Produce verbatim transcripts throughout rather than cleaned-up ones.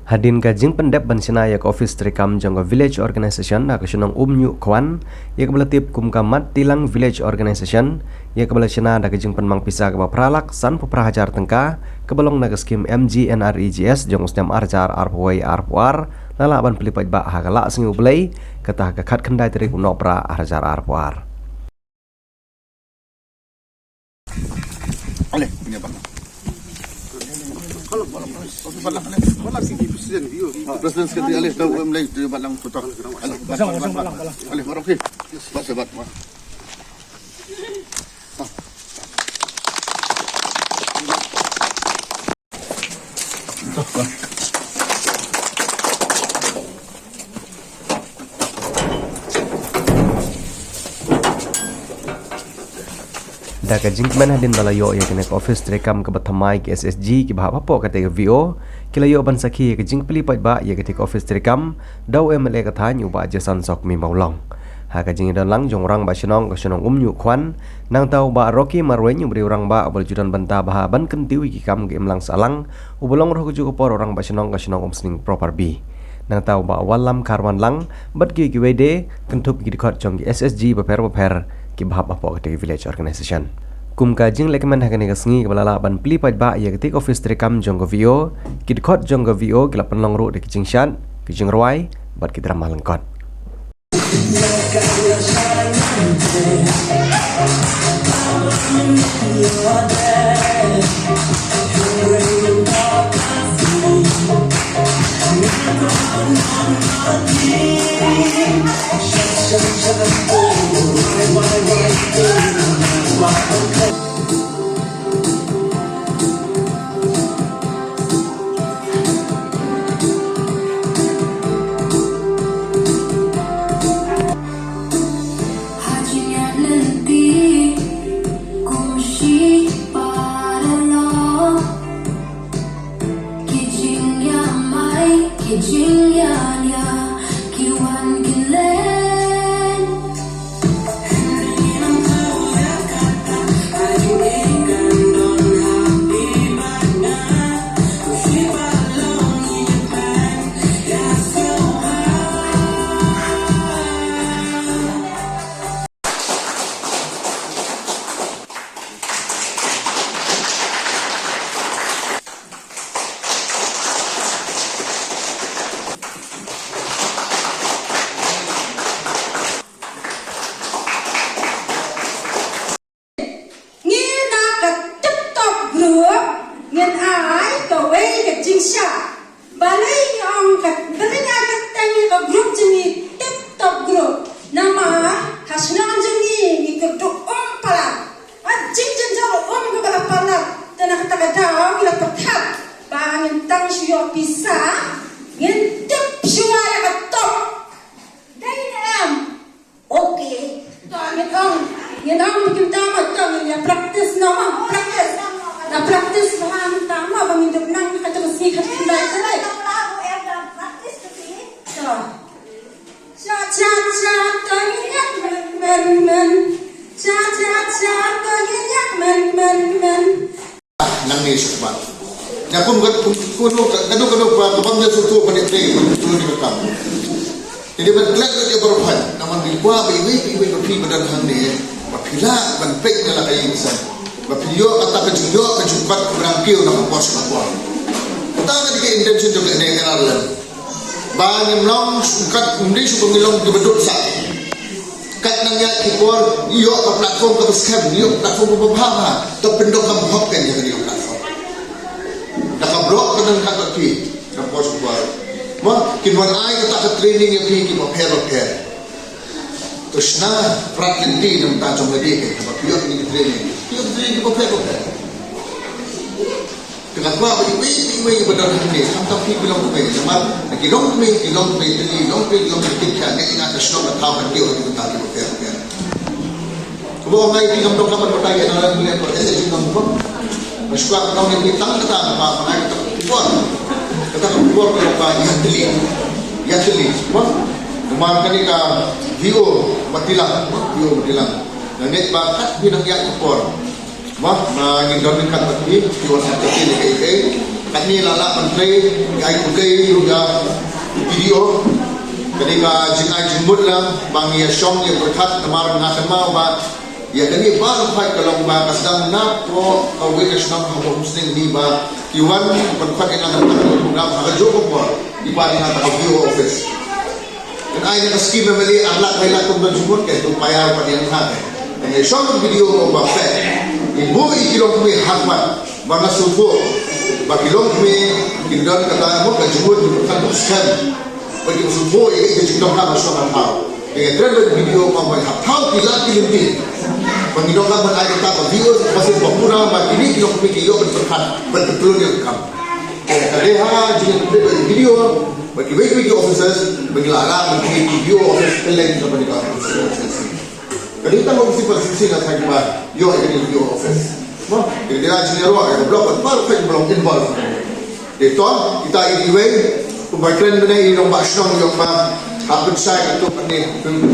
Hadien ka jingpyndep ban shna ïa ka office treikam jong ka Village Organisation ha ka shnong Umñiuhkhwan, ïa kaba la tip kum ka Mattilang Village Organisation, ïa kaba la shna da ka jingpynmang pisa kaba phra lak sanphew phra hajar tyngka, kaba long na ka skhim M G N R E G S jong u snem ar hajar arphew wei arphew ar, la lah ban plie paidbah ha ka Laisngi U Blei, kata ha ka khatkhyndai tarik u Nohprah ar hajar arphew ar. Ale, punya bang. President Secretary, ale, dah mulai dia balang foto. Ale, balang, balang, balang. Ale, balang, okey. Bas, bas, bas. Da ka jingkmen hadien ba la ïoh ïa kane ka office treikam kaba thymmai ki S H G kiba hap hapoh kata ka V O, ki la ïoh ban sakhi ïa ka jingplie paidbah ïa kata ka office treikam da u M L A ka thaiñ u Bah Jason Sokmi Mawlong. Ha ka jingïadon lang jong u Rangbah Shnong ka shnong Umñiuhkhwan, nangta u Bah Rocky Marwein u briew rangbah uba la ju don bynta bha ban kyntiew ïa ki kam ka imlang sahlang, uba long ruh ha kajuh ka por u Rangbah Shnong ka shnong Umsning Proper B. Nangta u Bah Wallam Kharwanlang bad kiwei kiwei de, kynthup ki dkhot jong ki S H G bapher bapher kiba hap hapoh kata ka Village Organisation. Kum ka jinglehkmen ha kane ka sngi kaba la lah ban plie paidbah ïa kata ka office treikam jong ka V O, ki dkhot jong ka V O ki la pynlong ruh da ki jingshad, ki jingrwai bad ki drama lyngkot. Ngi na ka Tip Top Group ngin ai kawei ka jingshah. Balei ngi ong ka, balei ngi ai kyrteng ïa ka group jong ngi Tip Top Group? Namar ha shnong jong ngi ngi kyrduh um palat. Ka jingjynjar um kaba la palat, te na kata ka daw ngi la pyrkhat ba ngin tang shu ïoh pisa, ngin tip shuwa ïa ka top. Dei ne em? Okay. To ngin ong, ngin ong ba kim tam, to ngin ïa practice noh, practice. Ïa practice bha, ngin tam ba ngin dep nang ka jong ka sngi khatkhyndai. To. Cha cha cha, to ngin ïa kmen kmen kmen. Cha cha cha, to ngin ïa kmen kmen kmen. Nangne sha khmat. Nga kum ka, kum, kum, ka, kano, kano, ka, ka bym ju sngewthuh ban ïa trei, ban ïa trei ni ka kam. Te dei ban klet lut ïa baroh phai. Namar ngi kwah ba iwei pa iwei pa phi ba don hangne, ba phi lah ban peit ïa la ka ïing ka sem, ba phi ïoh kata ka jingïoh ka jingkot kaba nang kiew na ka por sha ka por. Kata ka dei ka intention jong kane ka N R L M. Ba ngim long, kat, ym dei shuh ba ngi long kiba duk sah. Kat nang ïaid ki por, ngi ïoh ka platform kaba skhem, ngi ïoh ka platform kaba bha bha. To pyndonkam hok ken ïa kane ka platform. Da ka block ka dang kat bad phi, da pos ka por. Mo, kin wan ai kata ka training ïa phi kiba pher bapher. To shna prat lynti na bynta jong lade, kaba phi ïoh kine ki training. Phi ïoh ki training kiba pher bapher. Te nga kwah ba iwei pa iwei ba don hangne, khamtam phi ki longkmie, namar ki longkmie, ki longkmie, ki longkmie, ki longkmie, ki longkmie, ki longkmie, ki longkmie, ki longkmie. Kaba ong ai phi ngam donkam ban batai ïa nang, nang, nang, nang, nang, nang, ba shuwa ka nong ïa phi tang kata, ba, ba ngai kata ka khubor. Kata ka khubor ka ba ïa tylli. Ïa tylli. Ba, namar kane ka V O Matilang, V O Matilang. Nga ngeit ba kat phi nang ïaid ka por. Ba, ba ngin don ryngkat bad phi, phi wan entertain ïa kaei kaei. Katne la lah ban trei, ïa i khublei ïa u P D O. Kane ka jingai jingmut la ba ngi ïa shong ïa pyrkhat namar nga kynmaw ba ïa kane baroh ka long ba ka sdang na pdeng kawei ka shnong ha Umsning ni ba ki wan pynkhot ïa nga na ka program ha kajuh ka por, i ba ïa nga ka V O office. Kan ai na ka skim M L A ar lak lai lak kum don jingmut, ka tu payar pat ïa nga ka. Ngi shong video ba phi i buh ïa ki longkmie ha khmat ba nga sngewthuh ba ki longkmie ki don kata mut ka jingmut, ki pyrkhat ba skhem ba ki sngewthuh ïa ka jingdon ha ba shong ha thaw. Ngi kren ba video ba ba ha thaw ki lak ki lynti ba ngi don ka ban ai kata ba video ba sngewthuh ba pura ba kine ki longkmie ki ïoh ban pyrkhat ban pynlong ïa ka kam. Ka dei ha jingïathuhkhana video bad kiwei kiwei ki officers ba ngi la rah ban pynlong video office, pynlong ka ban ka office. Ka dei tang office ba sisi na thaiñ ba ïoh ïa ka video office. Mo, ka dei ha jingïaroh ïa ka block bad baroh ka block involved. Dei to kita ïa kiwei kumba kren mynne ïa i rangbah shnong ïa ba hap pynshai ka tuk ni.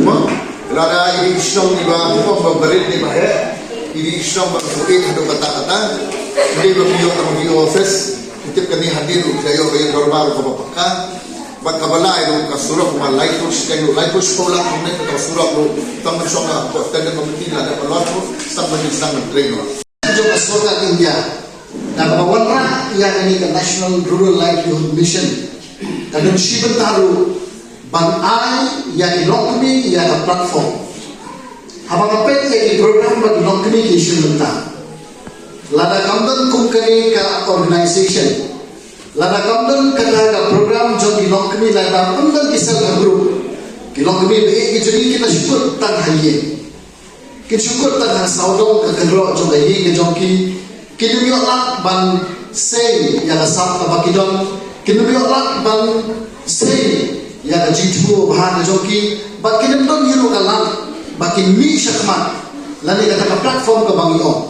Mo, lada ïa i shnong ni ba, mo, ba barit ni ba he, ïa i shnong ba ku ïa ka tuk kata kata. Dei ba ïoh ka video office. Tip kane hadien ruh ka ïoh ka ïoh dorbar ka ba paka. Bad kaba lai ruh ka surok ma lai phew shiteng ruh, lai phew shiphew lak ruh ne ka surok ruh. Tang ban shong ka ko tang ka mesti la da ba lot ruh, tang ban sdang ban train ruh. Jong ka sorkar India na kaba wanrah ïa kane ka National Rural Livelihood Mission, ka don shi bynta ruh ban ai ïa ki longkmie ïa ka platform. Haba nga peit ïa ki program ba ki longkmie ki shim bynta, lada kam don kum kane ka organization, lada kam don kata ka program jong ki longkmie, lada kam don ki self help group, ki longkmie ba ïeit ki jong ngi kin da shu kut tang ha ïing. Kin shu kut tang ha sawdong ka kynroh jong ka ïing ka jong ki. Kin ym ïoh lad ban sei ïa ka sap kaba ki don. Kin ym ïoh lad ban sei ïa ka jingthmu bha ka jong ki. Bad kin ym don hi ruh ka lad ba kin mih shakhmat lane kata ka platform kaba ngi ong.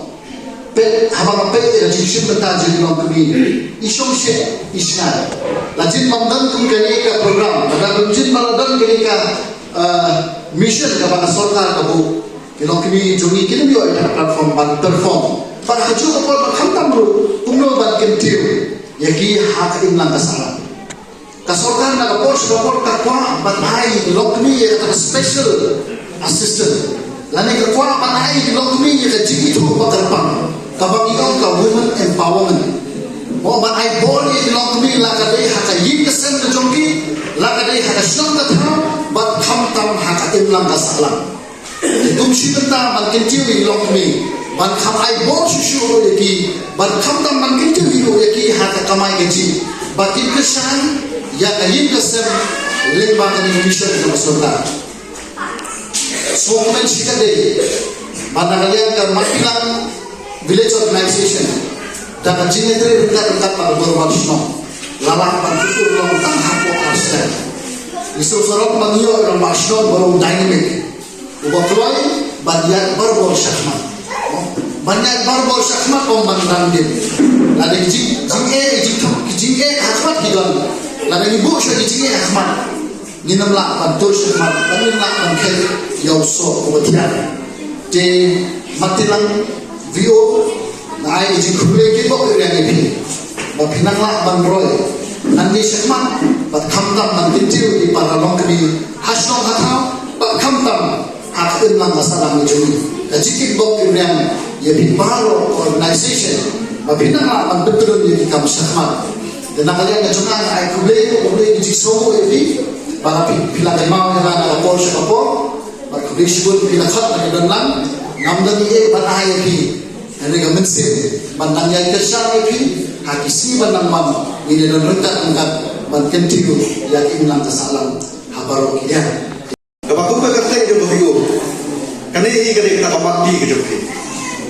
Peit, haba nga peit ïa ka jingshim bynta jong ki longkmie, i shong shet i shngain. La jin bym don kum kane ka program, la jin bym don kane ka, ah, mission kaba ka sorkar ka buh, ki longkmie jong ngi kin ym ïoh ïa ka platform ban perform. Bad ha kajuh ka por bad khamtam ruh kumno ban kyntiew ïa ki ha ka imlang ka sahlang. Ka sorkar na ka por sha ka por ka kwah ban ai ïa ki longkmie ïa kata ka special assistance. Lane ka kwah ban ai ïa ki longkmie ïa ka jingithuh ba kyrpang, kaba ngi ong ka women empowerment. Mo, ban ai bor ïa ki longkmie, la ka dei ha ka ïing ka sem ka jong ki, la ka dei ha ka shnong ka thaw, bad khamtam ha ka imlang ka sahlang. Kum shi bynta ban kyntiew ïa ki longkmie, ban kham ai bor shuh shuh ruh ïa ki, ban khamtam ban kyntiew hi ruh ïa ki ha ka kamai kajih, ba kin kyrshan ïa ka ïing ka sem lyngba kane ka mission jong ka sorkar. Sngewkmen shikatdei ba na ka liang ka Makilang Village Organization, da ka jingïatrei ryngkat ryngkat bad ka Dorbar Shnong, la lah ban kyntu long tang hapoh ar snem. Ngi sngewsarong sarok ba ngi ïoh i Rangbah Shnong ba long dynamic, uba kloi ban ïaid barabor shakhmat. Ban ïaid barabor shakhmat, ym ban random. Lada ki jing, jingeh, ki jingthok, ki jingeh ha khmat ki don. Lada ngi buh shuh ki jingeh ha khmat, ngin ym lah ban tur shakhmat, ngin ym lah ban khet ïa u soh uba thiang. Te Makilang V O, nga ai ka jingkhublei kyrpang ïa phi ba phi nang lah ban roi nangne shakhmat, bad khamtam ban kyntiew ïa ki para longkmie ha shnong ha thaw, bad khamtam ha ka imlang ka sahlang jong ngi. Ka jingkyrpang ïa phi baroh organization ba phi nang lah ban pyntreikam ïa ki kam shakhmat. Te na ka liang ka jong nga, nga ai khublei, khublei ka jingsngewnguh ïa phi ba phi, phi la kynmaw ïa nga na ka por sha ka por. Bad khublei shibun ïa phi la khot na ka don lang. Ngam don ei ei ban ai ïa phi, hynrei ka mynsiem ban nang ïai kyrshan ïa phi ha ki sngi ban nang wan. Ngin ïa don ryngkat ryngkat ban kyntiew ïa ka imlang ka sahlang ha baroh ki liang. Kaba kum ka kyrteng jong ka V O, kane hi ka dei kata ka mat ka jong phi.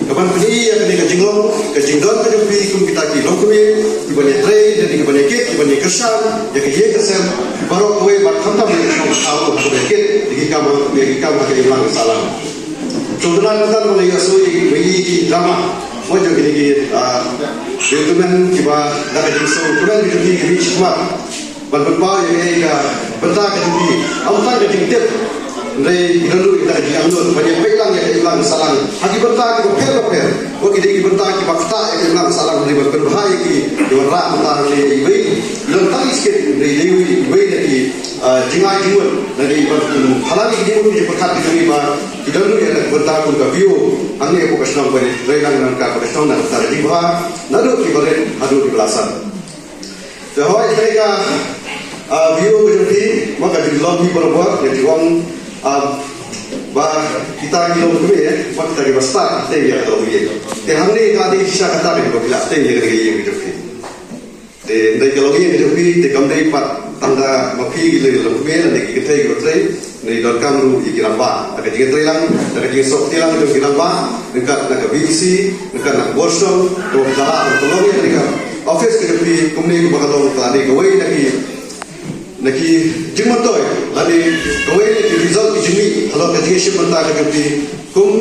Kaban pyni ïa kane ka jinglong ka jingdon ka jong phi kum kita ki longkmie kiban ïatrei, ïa kane kaban ïakit, kiban ïakyrshan ïa ka ïing ka sem baroh kawei, bad khamtam ïa ka shnong ka thaw ha kaba ïakit ïa ki kam, ïa ki kam ha ka imlang ka sahlang. Sngewtynnat, sngewtynnat ban ïa sngewthuh ïa ki, ïa ki drama, mo, jong kine ki, ah, ki tymmen kiba da ka jingsngewkmen ka jong ki, ki mih shakhmat ban pynpaw ïa ka bynta ka jong ki. Ym tang ka jingtip, hynrei ki don ruh ïa ka jingangnud ban ïa peit lang ïa ka Imlang sahlang ha ki bynta kiba pher bapher. Wat ki dei ki bynta kiba ktah ïa ka imlang sahlang, hynrei ban pynbha ïa ki, ki wanrah bynta hangne ïa iwei. Lem tang ïa ki skit, hynrei dei iwei na ki, ah, jingai jingmut na ki ban pynpaw ïa ki jingmut ki jingpyrkhat ki jong ngi ba ki don ruh ïa ka bynta kum ka V O hangne hapoh ka shnong, ban ïatreilang na ka bynta ka shnong na ka bynta ka jingbha naduh kiba rit haduh kiba la san. Te hooid, kane ka, ah, V O ka jong phi, ma ka jinglong hi barabor, ka jingong, ah, ba kita ki longkmie, eh, ba kita kiba stad, te ïa ka longïing. Te hangne ka dei shisha kata ka ba phi la te ïa ka longïing ka jong phi. Te dei ka longïing ka jong phi, te kam dei pat tang da ma phi ki longkmie, lane ki kynthei kiba trei. Ngi donkam ruh ïa ki rangbah, da ka jingtreilang, da ka jingsngewtreilang jong ki rangbah, ryngkat na ka V E C, ryngkat na ka bor shnong, kaba phi la lah ban pynlong ïa kane ka office ka jong phi, kumne kumba ka long, lane kawei na ki, na ki jingmyntoi, lane kawei na ki result ki jingmih halor ka jingïashim bynta ka jong phi kum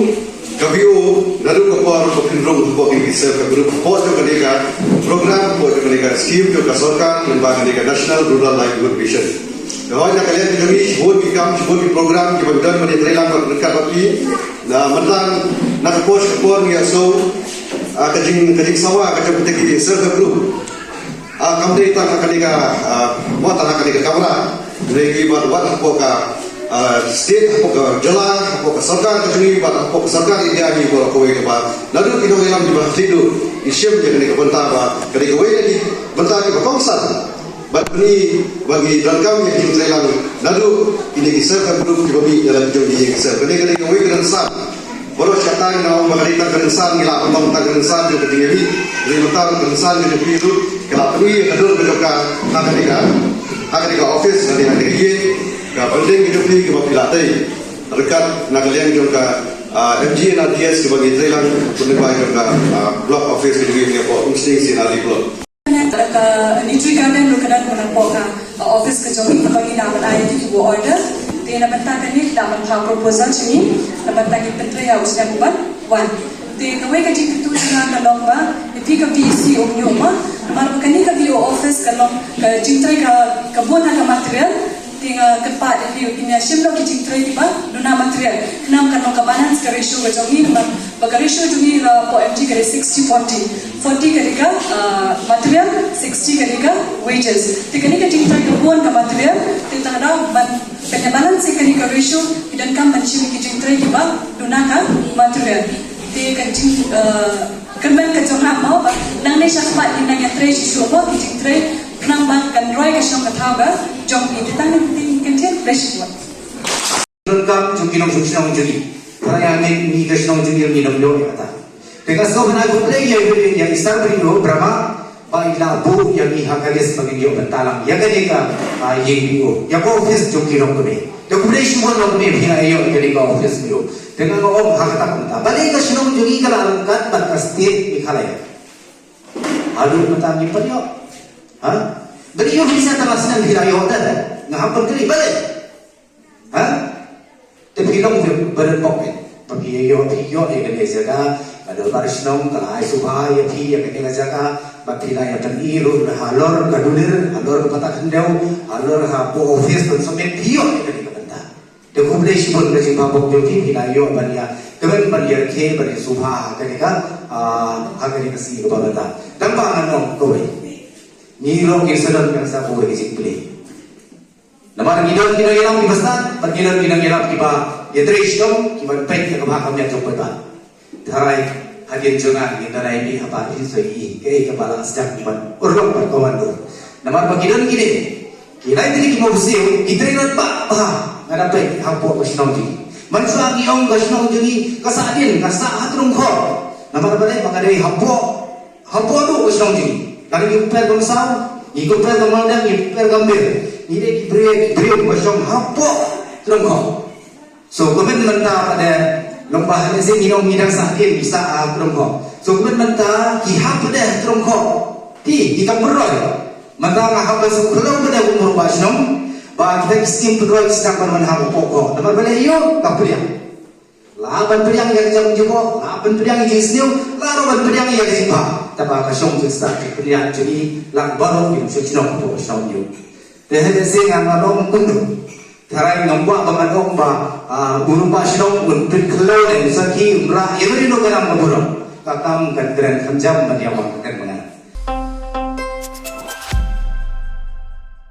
ka V O, naduh ka por ba phin rung hapoh kine ki self help group, hapoh jong kane ka program, hapoh jong kane ka scheme jong ka sorkar, lyngba kane ka National Rural Livelihood Mission. Te hooid, na ka liang ka jong ngi, shibun ki kam, shibun ki program kiba ngi don ban ïatreilang bad ryngkat bad phi. Na mynta, na ka por sha ka por ngi ïohsngew, ah, ka jing, ka jingsawa ka jong kita ki self help group. Ah, kam dei tang ha kane ka, ah, mo tang ha kane ka kamra. Hynrei ngi bad, bad hapoh ka, ah, state, hapoh ka jylla, hapoh ka sorkar ka jong ngi, bad hapoh ka sorkar India ngi buh kawei kaba naduh ki nongïalam kiba khlieh duh, ki shim ïa kane ka bynta ba ka dei kawei na ki bynta kiba kongsan. Bad ngi, ba ngi donkam ïa ka jingtreilang naduh kine ki self help group kiba mih ïa la ki jong ki ïing ki sem. Kane ka dei kawei ka rynsan. Baroh shi katta ngi ong ba ka dei tang ka rynsan, ngi lah ban ong tang ka rynsan jong ka jingïamih. Hynrei mynta ka rynsan ka jong phi ruh ka la pynmih ïa ka dur ka jong ka ha kane ka, ha kane ka office, ha kane ka ïing. Ka bynta ka jong phi kaba phi la tei ryngkat na ka liang jong ka, ah, M G N R D S kaba ngi treilang, kumne ba jong ka, ah, block office ka jong ngi hapoh Umsning C N R D block. Ka Nitri Garden ruh ka don hapoh ka, uh, office ka jong ngi, kaba ngi dang ban ai ïa ki work order. Te na bynta kane ki dang ban phah proposal sha ngi na bynta ki pyntrei ha u snem uban wan. Te kawei ka jingkyntu jong nga ka long ba ïa phi ka V E C um ïoh ma, namar ba kane ka V O office ka long ka jingtrei ka, ka bun ha ka material. Te nga kyrpad ïa phi, phin ïa shim noh ki jingtrei kiba duna material. Khnang kan long ka balance ka ratio ka jong ngi, namar ba ka ratio jong ngi, uh, hapoh M G ka dei sixty forty. Forty ka dei ka, uh, material, sixty ka dei ka wages. Te kane ka jingtrei ka bun ka material, te tang da ban, ban ïa balance kane ka ratio, ngi donkam ban shim ki jingtrei kiba duna ka material. Te ka jing, uh, kyrmen ka jong nga mo ba nangne shakhmat ngin nang ïatrei shuh shuh mo ki jingtrei, khnang ba kan roi ka shnong ka thaw ka jong ngi. Te tang kine ki ktien, khublei shibun. Donkam jong ki nongshong shnong jong ngi. Tharai hangne ka shnong jong ngi ngi nang ïoh ïa kata. Te nga sngewbha ban ai khublei ïa, ïa i Sir Bri Brahma ba i la buh ïa ngi ha ka list ba ngin ïoh bynta lang ïa kane ka, ah, ïing V O. Ïa ka office jong ki nongkmie. Te khublei shibun nongkmie phi la ïoh ïa kane ka office V O. Te nga ong ha kata ka bynta, balei ka shnong jong ngi ka la ryngkat bad ka state Meghalaya? Haduh mynta ngim pat ïoh. Ha? Balei ïoh phi sa tang la snem phi la ïoh te? Nga hap ban kylli balei. Ha? Te phi long phi burden pocket. Ba phi ïoh, phi ïoh ïa kane ka jaka, ka dorbar shnong ka la ai sngewbha ïa phi ïa kane ka jaka, ba phi la ïa pyni ruh halor ka dulir, halor ka bynta khyndew, halor hapoh office ban submit, phi ïoh ïa kane ka bynta. Te khublei shibun ka jingbha bok jong phi, phi la ïoh ban ïa kmen ban ïa rkhie ban ïa sngewbha ha kane ka, ah, ha kane ka sngi kaba mynta. Tang ba ngan ong kawei. Ngi ruh ngin sa don kan sa kawei ka jingplie. Namar ngi don ki nongïalam kiba stad, bad ngi don ki nongïalam kiba ïatrei shitom, kiban peit ïa ka bha ka miat jong paidbah. Tharai hadien jong nga ngin da lai mih ha ba phin sa ïohi kaei kaba la sdang ban urlong bad komando. Namar ba ki don kine, ki lai kine ki mawsiw, ki trei noh bha bha, nga da peit hapoh ka shnong jong ngi. Mynshuwa ngi ong ka shnong jong ngi ka sahdien, ka sah ha Trungkhor. Namar balei? Ba ka dei hapoh Hapoh duh ka shnong jong ngi. Ka dei ngi compare ka Umsaw, ngi compare ka Mawlai, ngi compare ka Gambhir. Ngi dei ki briew, ki briew ba shong hapoh Trungkhor. So, kumne mynta pat de long ba ha ne se ngi nong ngi dang sah kiew ngi sah ha Trungkhor. So, kumne mynta ki hap pat de Trungkhor. Ki, ki kam pynroi. Mynta nga hap ban sngewkhlaiñ pat de kum u rangbah shnong. Ba kita ki skim pynroi ki sdang ban wan hapoh ko. Namar balei ïoh ka pdiang. La ban pdiang ïa ka jingmut, la ban pdiang ïa ka jingsniew, la ruh ban pdiang ïa ka jingbha. Te ba ka shong jingstad jingpynïaid jong ngi, la baroh ki nongshong shnong hapoh ka shnong ïa u. Te hynrei shisha nga nga long kumno. Tharai ngam kwah ba ngan ong ba u Rupa Shnong un pynkhloh ne un sakhi, un rah ïa kano kano ka burom. Ka kam ka kren kham jam ban ïa wan.